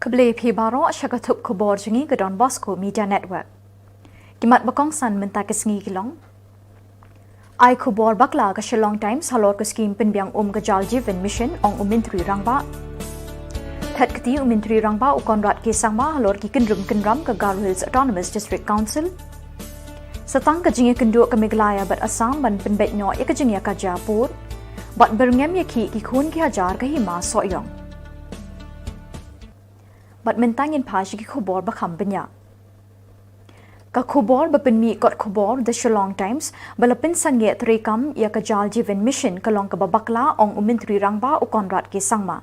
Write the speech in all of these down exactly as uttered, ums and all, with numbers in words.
Khublei phi baroh sha ka thup khubor jong ngi ka Don Bosco Media Network. Ki mat ba kongsan mynta ka sngi ki long: Ai khubor bakla ka Shillong Times halor ka skim pynbiang um ka Jal Jeevan Mission, ong u Myntri Rangbah. Thet kti u Myntri Rangbah u Conrad K Sangma halor ki kynrum kynram ka Garo Hills Autonomous District Council. Sa tang ka jingïakynduh ka Meghalaya bad Assam ban pynbeit noh ïa ka jingïakajia pur. Bad byrngem ïa ki, ki khun ki hajar ka hima Sohiong. Bad mynta ngin phai sha ki khubor ba kham bniah. Ka khubor ba pynmih kot khubor The Shillong Times ba la pynsangeh treikam ïa ka Jal Jeevan Mission ka long kaba bakla, ong u Myntri Rangbah u Conrad K Sangma.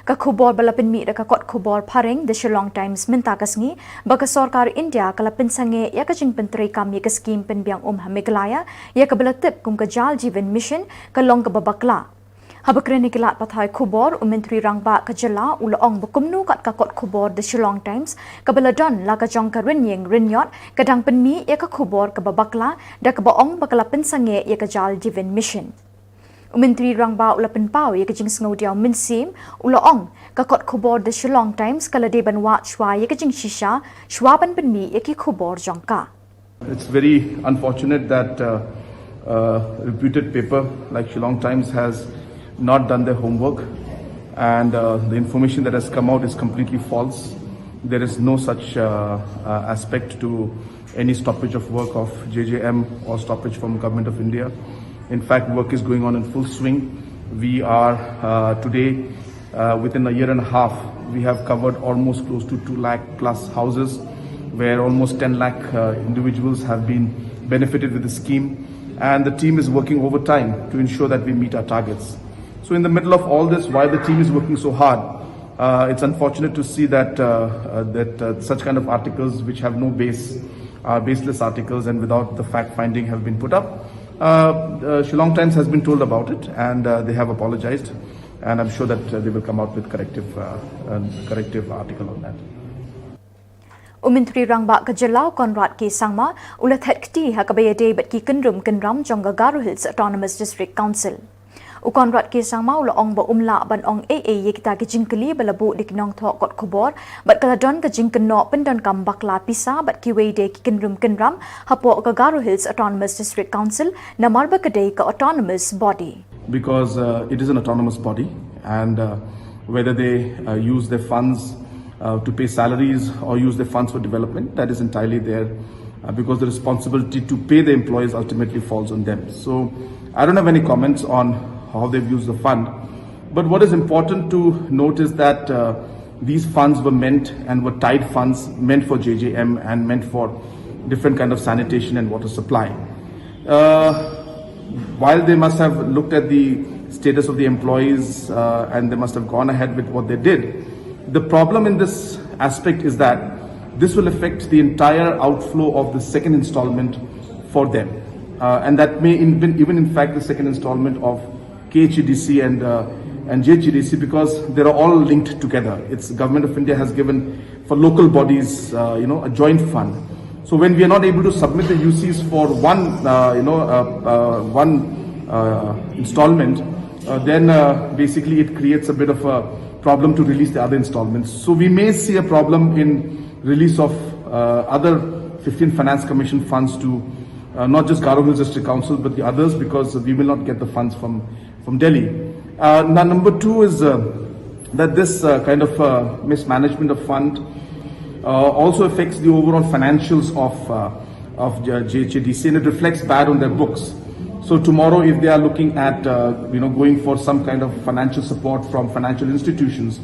Ka khubor ba la pynmih da ka kot khubor phareng The Shillong Times mynta ka sngi ba ka sorkar India ka la pynsangeh ïa ka jingpyntreikam ïa ka skim pynbiang um ha Meghalaya, ïa kaba la tip kum ka Jal Jeevan Mission, ka long kaba bakla. Haba kren ha ki lad pathai khubor, u Myntri Rangbah ka jylla u la ong ba kumno kat ka kot khubor The Shillong Times kaba la don la ka jong ka rynïeng rynïot ka dang pynmih ïa ka khubor kaba bakla, da kaba ong ba ka la pynsangeh ïa ka Jal Jeevan Mission. U Myntri Rangbah u la pynpaw ïa ka jingsngewdiaw mynsiem, u la ong ka kot khubor The Shillong Times ka la dei ban wad shuwa ïa ka jingshisha shuwa ban pynmih ïa ki khubor jong ka. It's very unfortunate that uh, a reputed paper like Shillong Times has not done their homework, and uh, the information that has come out is completely false. There is no such uh, uh, aspect to any stoppage of work of J J M or stoppage from Government of India. In fact, work is going on in full swing. We are uh, today, uh, within a year and a half, we have covered almost close to two lakh plus houses, where almost ten lakh uh, individuals have been benefited with the scheme. And the team is working overtime to ensure that we meet our targets. So, in the middle of all this, while the team is working so hard, uh, it's unfortunate to see that uh, uh, that uh, such kind of articles which have no base are baseless articles and without the fact finding have been put up. Uh, uh, Shillong Times has been told about it, and uh, they have apologized, and I'm sure that uh, they will come out with corrective uh, and corrective article on that. U Myntri Rangbah ka jylla u Conrad K Sangma u la thet kti ha kaba ïadei bad ki kynrum kynram jong ka Garo Hills Autonomous District Council. U Conrad K Sangma u la ong ba um lah ban ong ei ei ïa kita ki jingkylli ba la buh da ki nongthoh kot khubor, bad ka la don ka jingkynnoh pyndonkam bakla pisa bad kiwei de ki kynrum kynram hapoh ka Garo Hills Autonomous District Council, namar ba ka dei ka autonomous body. Because uh, it is an autonomous body, and uh, whether they uh, use their funds uh, to pay salaries or use their funds for development, that is entirely there, uh, because the responsibility to pay the employees ultimately falls on them. So I don't have any comments on how they've used the fund. But what is important to note is that uh, these funds were meant and were tied funds meant for J J M and meant for different kind of sanitation and water supply. Uh, while they must have looked at the status of the employees uh, and they must have gone ahead with what they did, the problem in this aspect is that this will affect the entire outflow of the second installment for them. Uh, and that may in, even impact the second installment of K H A D C and, uh, and J H A D C, because they are all linked together. It's Government of India has given for local bodies, uh, you know, a joint fund. So when we are not able to submit the U Cs for one, uh, you know, uh, uh, one uh, installment, uh, then uh, basically it creates a bit of a problem to release the other installments. So we may see a problem in release of uh, other fifteen Finance Commission funds to uh, not just Garo Hills District Council but the others, because we will not get the funds from, from Delhi. Uh, now, number two is uh, that this uh, kind of uh, mismanagement of fund uh, also affects the overall financials of uh, of J H A D C, and it reflects bad on their books. So tomorrow, if they are looking at uh, you know, going for some kind of financial support from financial institutions,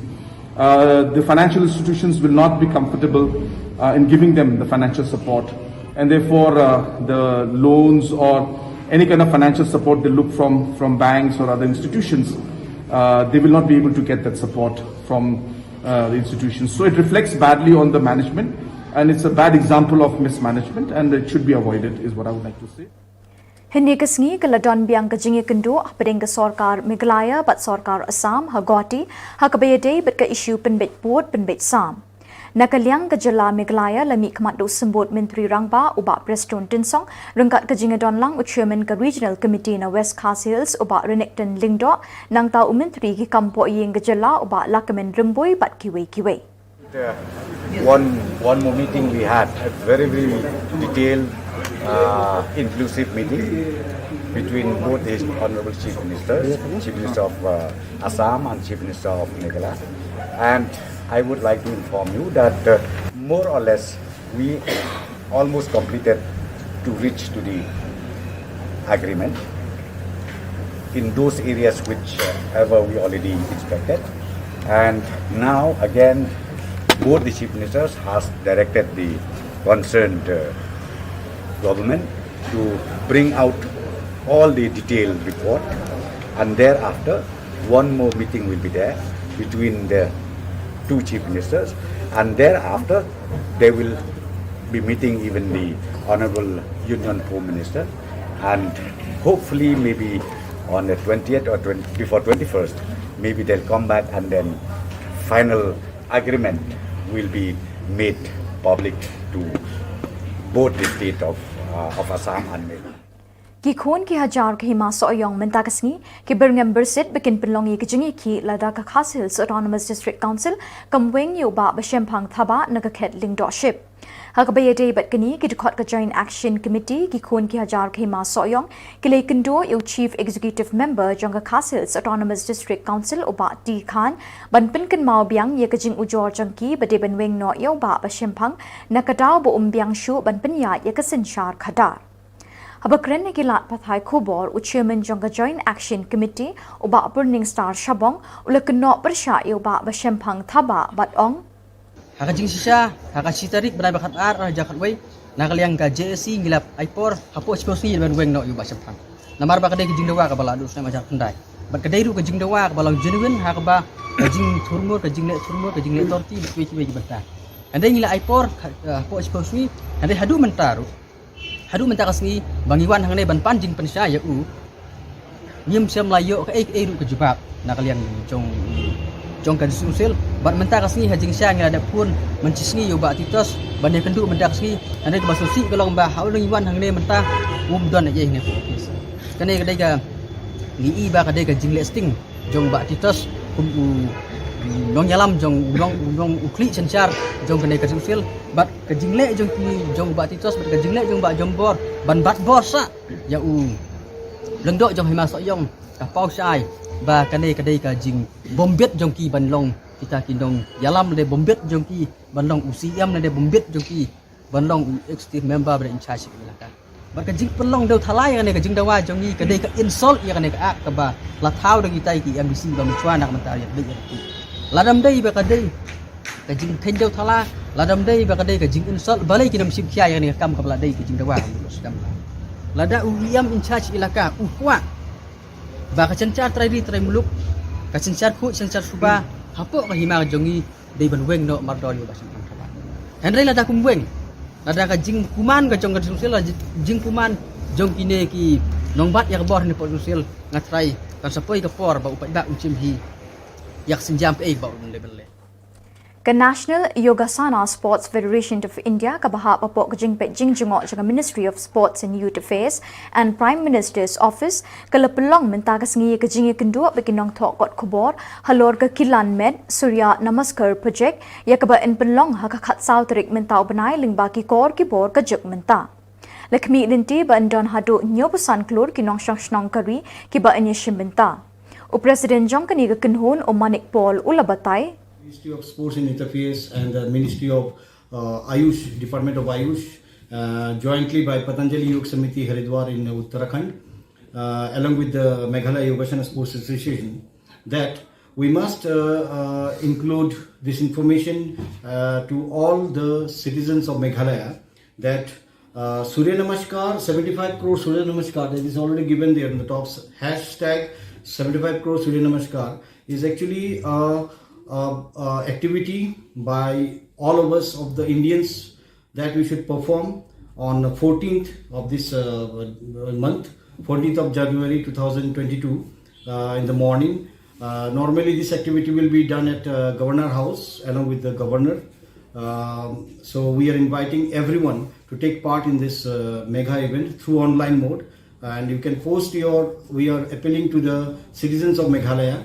uh, the financial institutions will not be comfortable uh, in giving them the financial support, and therefore uh, the loans or any kind of financial support they look from from banks or other institutions, uh, they will not be able to get that support from uh, the institutions. So it reflects badly on the management, and it's a bad example of mismanagement, and it should be avoided, is what I would like to say. Hynne ka sngi ka la don biang ka jingïakynduh hapdeng ka sorkar Meghalaya bad sorkar Assam ha Guwahati ha kaba ïadei bad ka issue pynbeit pud pynbeit sam. Na ka liang ka jylla Meghalaya la mih khmat da u symbud Myntri Rangbah u Bah Prestone Tynsong, ryngkat ka jingïadon lang u Chairman ka Regional Committee na West Khasi Hills u Bah Renikton Lyngdoh, nangta u Myntri ki kam pohïing ka jylla u Bah Lahkmen Rymbui bad kiwei kiwei. One, one more meeting we had, a very, very detailed, uh, inclusive meeting between both the Honorable Chief Ministers, Chief Minister of, uh, Assam and Chief Minister of Meghalaya. And I would like to inform you that, uh, more or less we almost completed to reach to the agreement in those areas whichever we already inspected. And now again, both the chief ministers has directed the concerned, uh, government to bring out all the detailed report, and thereafter one more meeting will be there between the two chief ministers, and thereafter they will be meeting even the Honorable Union Home Minister, and hopefully maybe on the twentieth or twenty, before twenty-first, maybe they'll come back and then final agreement will be made public to both the state of, uh, of Assam and Meghalaya. Ki khun ki hajar ka Hima Sohiong mynta ka sngi ki byrngem byrsit ba kin pynlong ïa ka jingïakhih lada ka Khasi Hills Autonomous District Council kam weng ïa u Bah Bashemphang Thabah na ka khet Lyngdoh Ship. Ha kaba ïadei bad kane, ki dkhot ka Joint Action Committee, ki khun ki hajar ka Hima Sohiong, ki la ïakynduh ïa u Chief Executive Member jong ka Khasi Hills Autonomous District Council, u Bah T Khan, ban pynkynmaw biang ïa ka jingujor jong ki ba dei ban weng noh ïa u Bah Bashemphang na ka daw ba um biang shuh ban pynïaid ïa ka synshar khadar. Haba kren ha ki lad pathai khubor, u Chairman jong ka Joint Action Committee, u Bah Burning Star Shabong, u la kynnoh pyrshah ïa u Bah Bashemphang Thabah bad ong: Ha ka jingshisha, ha ka shi tarik bnai ba khatar, ha ka jingshisha, na ka liang ka J A C ngi la ai por hapoh shiphew sngi ban weng noh ïa u Bah Shemphang. Namar ba ka dei ka jingdawa kaba la duh snem hajar khyndai. Bad ka dei ruh ka jingdawa kaba long genuine, ha kaba ka jingthurmur, ka jingleh thurmur, ka jingleh torti bad kiwei kiwei ki bynta. Hynrei ngi la ai por hapoh shiphew sngi, hynrei haduh mynta ruh, haduh mynta ka sngi ba ngi wan hangne ban pan jingpynshai ïa u, ngim shym la ïoh kaei kaei ruh ka jubab na ka liang jong, jong ka District Council. Bad mynta ka sngi ha jingshisha ngi la dep phone mynta ka sngi ïa u Bah Titos ban ïakynduh mynta ka sngi. Hynrei kaba sngewsih ka long ba ha u ngi wan hangne mynta um don ei ei hangne ha office. Kane ka dei ka, ngi i ba ka dei ka jingleh sting jong u Bah Titos kum u nongïalam jong u nong, u nong u khlieh synshar jong kane ka District Council. Bad ka jingleh jong ki, jong u Bah Titos bad ka jingleh jong u Bah Jombor ban bat bor sah ïa u Lyngdoh jong Hima Sohiong ka paw shai ba kane ka dei ka jingbymbit jong ki ban long kita ki nongïalam, lane bymbit jong ki ban long u C M, lane bymbit jong ki ban long u executive member ba dei in charge ïa ka elaka. Bad ka jingpynlong dewthala ïa kane ka jingdawa jong ngi ka dei ka insult ïa kane ka act kaba la thaw da kita ki M D C ba mynshwa na ka mynta ïa ka dei ïa ka. Lada ym dei ba ka dei ka jingtheiñ dewthala, lada ym dei ba ka dei ka jinginsult, balei kin ym shim khia ïa kane ka kam kaba la dei ka jingdawa ka mut sdang. Lada u E M in charge elaka u kwah ba ka synshar trai ri trai muluk, ka synshar khuid synshar suba hapoh ka hima ka jong ngi dei ban weng noh mardor ïa u Bah Shemphang Thabah. Hynrei lada kum weng, lada ka jingkuman ka jong ka District Council, lada jingkuman jong kine ki nongbat ïa ka bor hangne hapoh District Council, nga tharai kan sa poi ka por ba u paidbah un shim hi ïa ka sienjam kaei ba un leh ban leh. Ka National Yogasana Sports Federation of India, kaba hap hapoh ka jingpeit jingjngoh jong ka Ministry of Sports and Youth Affairs and Prime Minister's Office, ka la pynlong mynta ka sngi ïa ka jingïakynduh bad ki nongthoh kot khubor halor ka Kilan Met Surya Namaskar Project, ïa kaba yn pynlong ha ka khatsaw tarik mynta u bnai lyngba ki kor ki bor ka juk mynta. La khmih lynti ba yn don haduh hynñiewphew san klur ki nongshong shnong ka ri kiba yn ïashim bynta. U President jong kane ka kynhun, u Manik Paul, u la batai: Ministry of Sports and Youth Affairs and the Ministry of, uh, Ayush, Department of Ayush, uh, jointly by Patanjali Yog Samiti Haridwar in Uttarakhand, uh, along with the Meghalaya Yogasana Sports Association, that we must, uh, uh, include this information, uh, to all the citizens of Meghalaya, that, uh, Surya Namaskar, seventy-five crore Surya Namaskar, that is already given there in the top, hashtag seventy-five crore Surya Namaskar, is actually a, a, a activity by all of us, of the Indians, that we should perform on the fourteenth of this, uh, month, fourteenth of January two thousand twenty-two, uh, in the morning. Uh, normally, this activity will be done at, uh, Governor House along with the governor. Um, so we are inviting everyone to take part in this, uh, mega event through online mode, and you can post your, we are appealing to the citizens of Meghalaya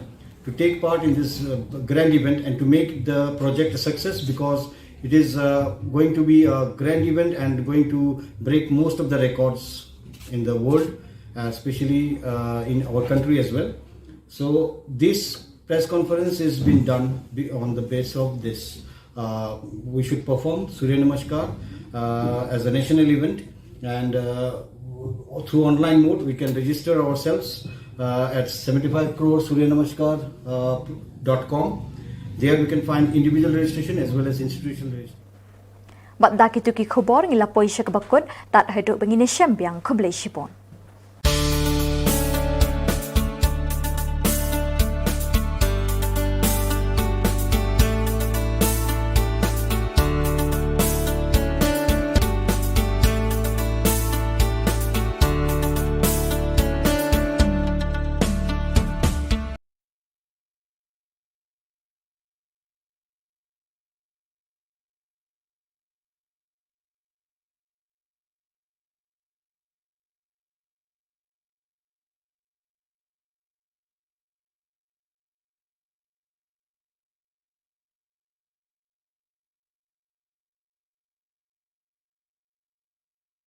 to take part in this uh, grand event and to make the project a success, because it is uh, going to be a grand event and going to break most of the records in the world, uh, especially uh, in our country as well. So this press conference has been done be- on the basis of this. Uh, we should perform Surya Namaskar uh, as a national event, and uh, through online mode, we can register ourselves uh, at seventy-five crore surya namaskar dot com. There we can find individual registration as well as institutional registration. Bad da kitu ki khubor ngi la poi sha kaba kut, tad haduh ba ngin ïashem biang, khublei shibun.